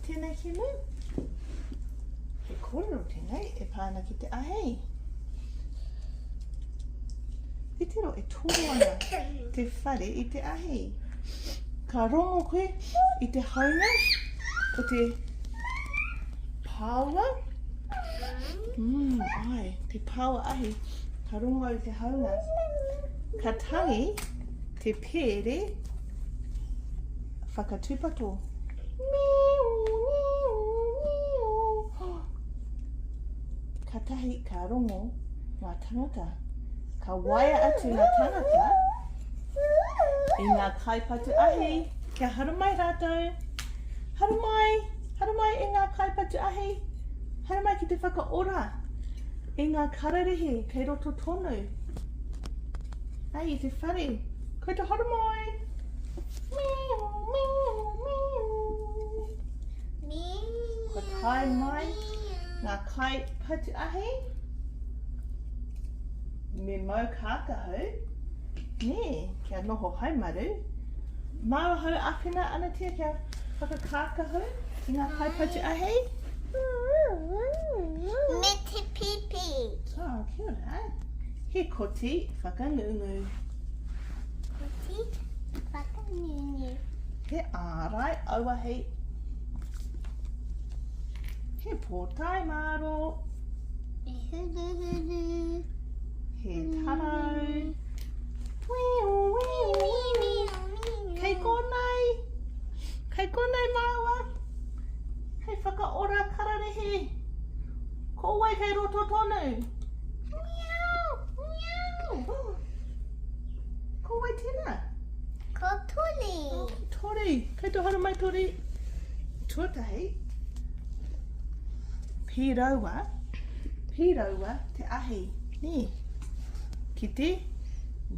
ki tēnei kēmu? He kōrero tēnei e pā ana ki te ahi. Titiro e toro ana te whare i te ahi. Ka rongo koe i te haunga o te pāua. Mm, ai, te pāua ahi. Ka rongo au i te haunga. Ka tangi te pēre whakatūpato. Miu, miu, miu. Katahi ka rongo ngā tangata. Ka waia atu ngā tangata i ngā kaipatu ahi kia haramai rātou. Haramai, haramai e ngā kaipatu ahi. Haramai ki te whakaora i ngā kararehe kei roto tonu. Ai, i te whare. Kei te haramai. Miu, miu, miu. Kua tae mai ngā kaipatu ahi. Me mau kākahu, nē, kia noho haumaru. Māu ahau āwhina ana tia kia whakakākahu i ngā kaipatu ahi. Me te pipi. Oh, kia ora. He koti whakangungu. Koti whakangungu. He ārai auahi. He pōtae mārō. E huruhuru. He tarau. Wīu, wīu, wīu. Kei konei. Kei konei māua. Hei whakaora kararehe. Ko wai kei roto tonu? Miau, miau. Ko wai tēnā? Ko Tori. Oh, Tori. Kei te haramai Tori. Tuatahi, Pīraua, pīraua te ahi, nē, ki te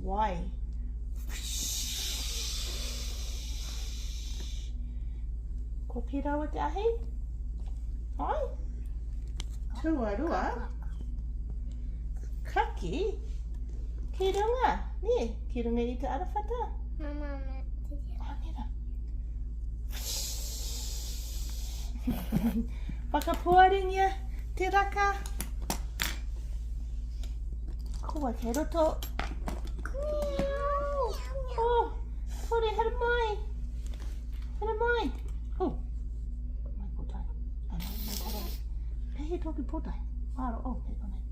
wai. Kua pīraua te ahi? Ai? Tuarua, kaki ki runga, nē, ki runga i te arawhata. Mama, mama, Oh, nē rā. Whakapuaringia te raka. Ko wai kei roto? Oh, Tori, haere mai. Haere mai. Oh, mai pōtae. Oh, mai, mai pōtae. Kei he tōku pōtae. Māro, oh, kei konei.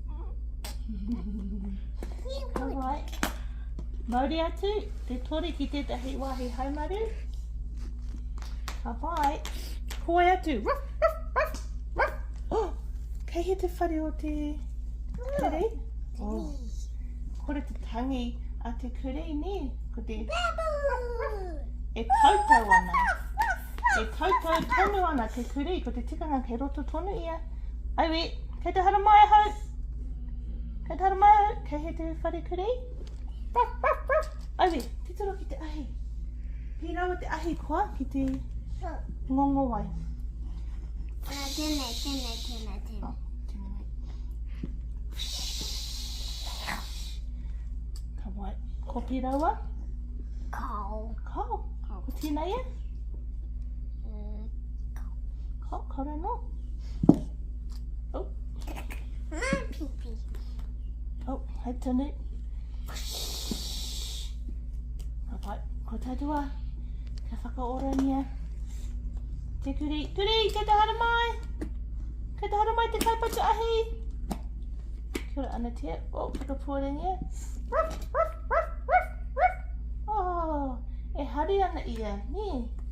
All right. Mauri atu te tori ki tētahi wāhi haumaru. Ka pai. Hoe atu. Ruff, ruff, ruff, ruff. Oh, kei he te whare o te kurī? Oh. Kore te tangi a te kurī, nē? Ko te... E tautau ana. E tautau tonu ana te kurī. Ko te tikanga kei roto tonu ia. Aue, kei te haramai ahau. Kei te haramai ahau. Kei he te whare kurī? Ruff, ruff, ruff. Aue, titiro ki te ahi. Pī rawa te ahi koa ki te ngongo wai. Tēnei, tēnei, tēnei, tēnei. Oh, tēnei. Ka wai. Ko pī rawa? Kao. Kao? Ko tēnei e? Kao. Kao, kao rā nō. Oh. Mā pipi. Oh, hei tonu. Ka pai, ko tatua, kia whakaorangia. Te kuri, kuri, kei te haere mai! Kei te haere mai te kaipatu ahi! Kia ora ana te, oh, whakapōrengia. Ruff, ruff, ruff, ruff, ruff. Oh, e hari ana ia, nē?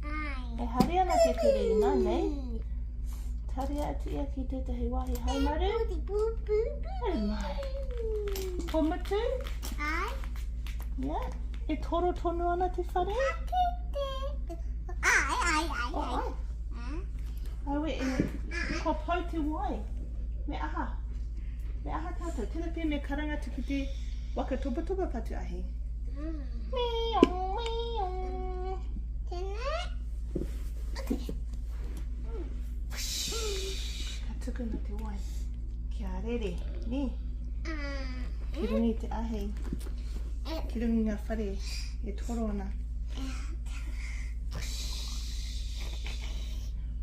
Ai. E hari ana te kuri, nā nei? Taria atu ia ki tētahi wāhi haumaru. Haere mai. Ko mutu? Ai. Yeah. E toro tonu ana te whare? Ai, ai, ai, oh, ai. ai. Aue, e, kua pau te wai. Me aha? Me aha tātou? Tēnā pea me karanga atu ki te waka topatopa patu ahi. Mm. Miau, miau. Tēnā. Okay. Ka tukuna te wai. Kia rere, nē? Ki runga i te ahi. Ki runga i ngā whare e toro ana.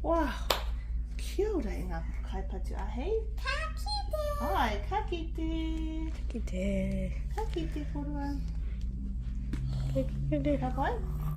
Wow! ngā kaipatu ahi. Ka kite! Ai, ka kite! Ka kite. Ka kite, kōrua. Ka kite. Ka pai?